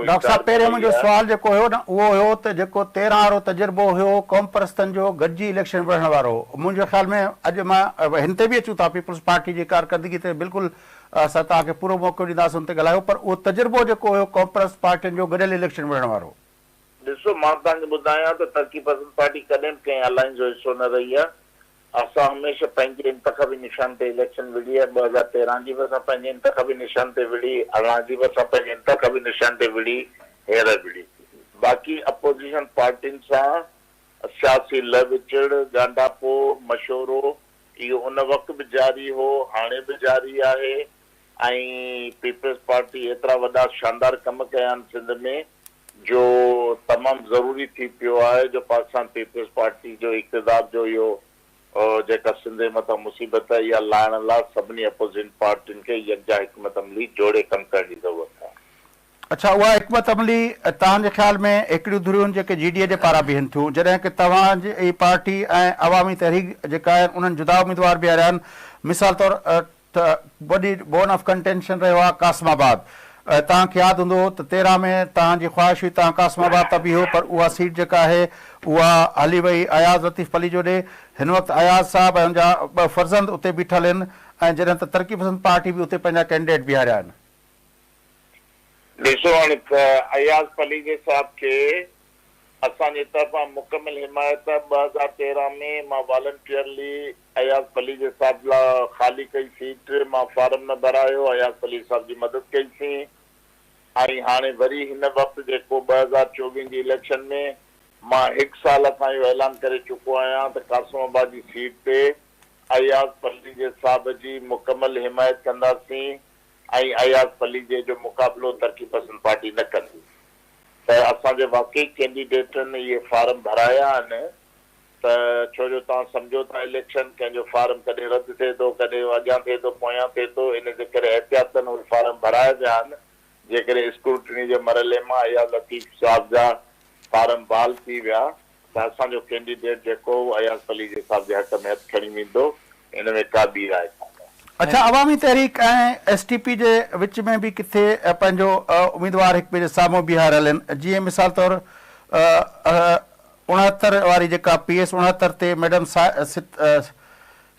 Doctor صاحب پهريون منهنجو سوال جيڪو هيو نه اهو هيو ته جيڪو 13 وارو تجربو هيو قومپرستن جو گڏجي اليڪشن وڙهڻ وارو منهنجي خيال ۾ اڄ مان هن تي به اچون ٿا پيپلز پارٽي جي ڪارڪردگي تي بلڪل اسان توهان کي پورو موقعو ڏينداسين ان تي ڳالهايو پر اهو تجربو جيڪو هيو قومپرست پارٽين جو گڏيل اليڪشن وڙهڻ وارو. ڏسو مان توهان کي ٻڌايان ته ترقي پسند پارٽي ڪڏهن به ڪنهن الائنس جو حصو نه رهي آهي. اسان هميشه پنهنجي انتخابي نشان تي اليڪشن وڙهي آهي، 2013 جي به اسان پنهنجي انتخابي نشان تي وڙهي، 18 جي به اسان پنهنجي انتخابي نشان تي وڙهي، هينئر وڙهي. باقي اپوزيشن پارٽين سان سياسي لهه وچڙ، ڳانڍاپو، مشورو اهو ان وقت به جاري هو، هاڻي به جاري آهي ۽ پيپلز پارٽي ايترا وڏا شاندار ڪم ڪيا آهن سنڌ ۾ جو تمام ضروري ٿي پيو آهي جو پاڪستان پيپلز پارٽي جو اقتدار جو اهو جيڪا سنڌ جي مٿان مصيبت آهي اها لاهڻ لاء سڀني اپوزيشن پارٽين کي يڪجا حڪمت عملي جوڙي ڪم ڪرڻ جي ضرورت آهي. اڇا اها حڪمت عملي توهان جي خيال ۾ هڪڙيون ڌريون جيڪي جي ڊي اي جي پاران بيهن ٿيون جڏهن ڪه توهان جي پارٽي ۽ عوامي تحريڪ جيڪا آهن انهن جدا اميدوار بيهاريا آهن مثال طور ته وڏي بون آف ڪنٽينشن رهيو آهي قاسم آباد. توهان کي ياد هوندو ته 13 ۾ توهان جي خواهش هئي توهان قاسم آباد تان بيهو پر اها سيٽ جيڪا آهي اها هلي وئي اياز لطيف پليجو ڏي. هن وقت اياز صاحب ۽ ان جا ٻه فرزند اتي بيٺل آهن ۽ جڏهن ته ترقي پسند پارٽي به اتي پنهنجا ڪينڊيڊيٽ بيهاريا آهن. ڏسو هاڻي ته اياز پليجي صاحب کي اسان جي طرفان مڪمل حمايت 2013 ۾ مان والنٽيئرلي اياز پليجي صاحب لا خالي ڪئي سيٽ مان فارم نه ڀرايو اياز پليجي صاحب جي مدد ڪئي سين ۽ هاڻي وري هن وقت جيڪو 2024 جي اليڪشن ۾ مان هڪ سال کان اهو اعلان ڪري چڪو آهيان ته قاسم آباد جي سيٽ تي اياز پليجي صاحب جي مڪمل حمايت ڪنداسين ۽ اياز پليجي جو مقابلو ترقي پسند پارٽي نه ڪندي. ته اسان جي واقعي ڪينڊيڊيٽن اهي فارم ڀرايا آهن ته ڇو جو توهان سمجهو ٿا اليڪشن ڪنهن جو فارم ڪڏهن رد ٿئي ٿو ڪڏهن اڳيان ٿئي ٿو پويان ٿئي ٿو ان جي ڪري احتياطن اهي فارم ڀرايا ويا آهن جيڪڏهن اسڪروٽني جي مرحلي مان اياز لطيف صاحب جا فارم بحال ٿي ويا ته اسان جو ڪينڊيڊيٽ جيڪو هو اياز پليجي صاحب جي حق ۾ هٿ کڻي ويندو ان ۾ ڪا ٻي راء ڪانهي. اڇا عوامي تحريڪ ۽ ايس ٽي پي جي وچ ۾ به ڪٿي پنهنجو اميدوار هڪ ٻئي جي سامهون بيهاريل آهن جيئن مثال طور 69 واري جيڪا پي ايس 69 تي ميڊم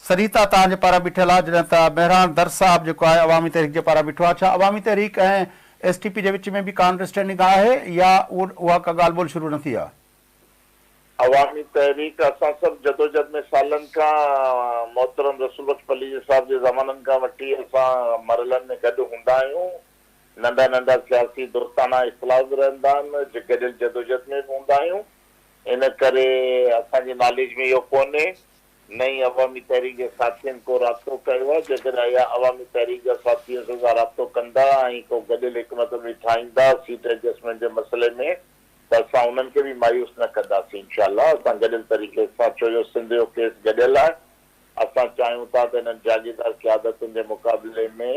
سريتا توهان جي پاران بيٺل آهي جڏهن ته مهراڻ درس صاحب جيڪو آهي عوامي تحريڪ جي پاران بيٺو آهي ڇا عوامي تحريڪ ۽ ايس ٽي پي جي وچ ۾ به ڪا انڊرسٽينڊنگ آهي يا اها ڪا ڳالهه ٻولهه شروع نه ٿي آهي؟ عوامي تحريڪ اسان سڀ جدوجھد ۾ سالن کان محترم رسول بخش پليجي صاحب جي زمانن کان وٺي اسان مرحلن ۾ گڏ هوندا آهيون. ننڍا ننڍا سياسي دوستاڻا اختلاف به رهندا آهن، گڏيل جدوجھد ۾ به هوندا آهيون. ان ڪري اسان جي ناليج ۾ اهو ڪونهي، نه ئي عوامي تحريڪ جي ساٿين ڪو رابطو ڪيو آهي. جيڪڏهن اها عوامي تحريڪ جا ساٿي اسان سان رابطو ڪندا ۽ ڪو گڏيل حڪمت عملي ٺاهيندا سيٽ ايڊجسٽمينٽ جي مسئلي ۾ ته اسان انهن کي به مايوس نه ڪنداسين انشاء الله اسان گڏيل طريقي سان ڇو جو سنڌ جو ڪيس گڏيل آهي اسان چاهيون ٿا ته انهن جاگيردار قيادتن جي مقابلي ۾.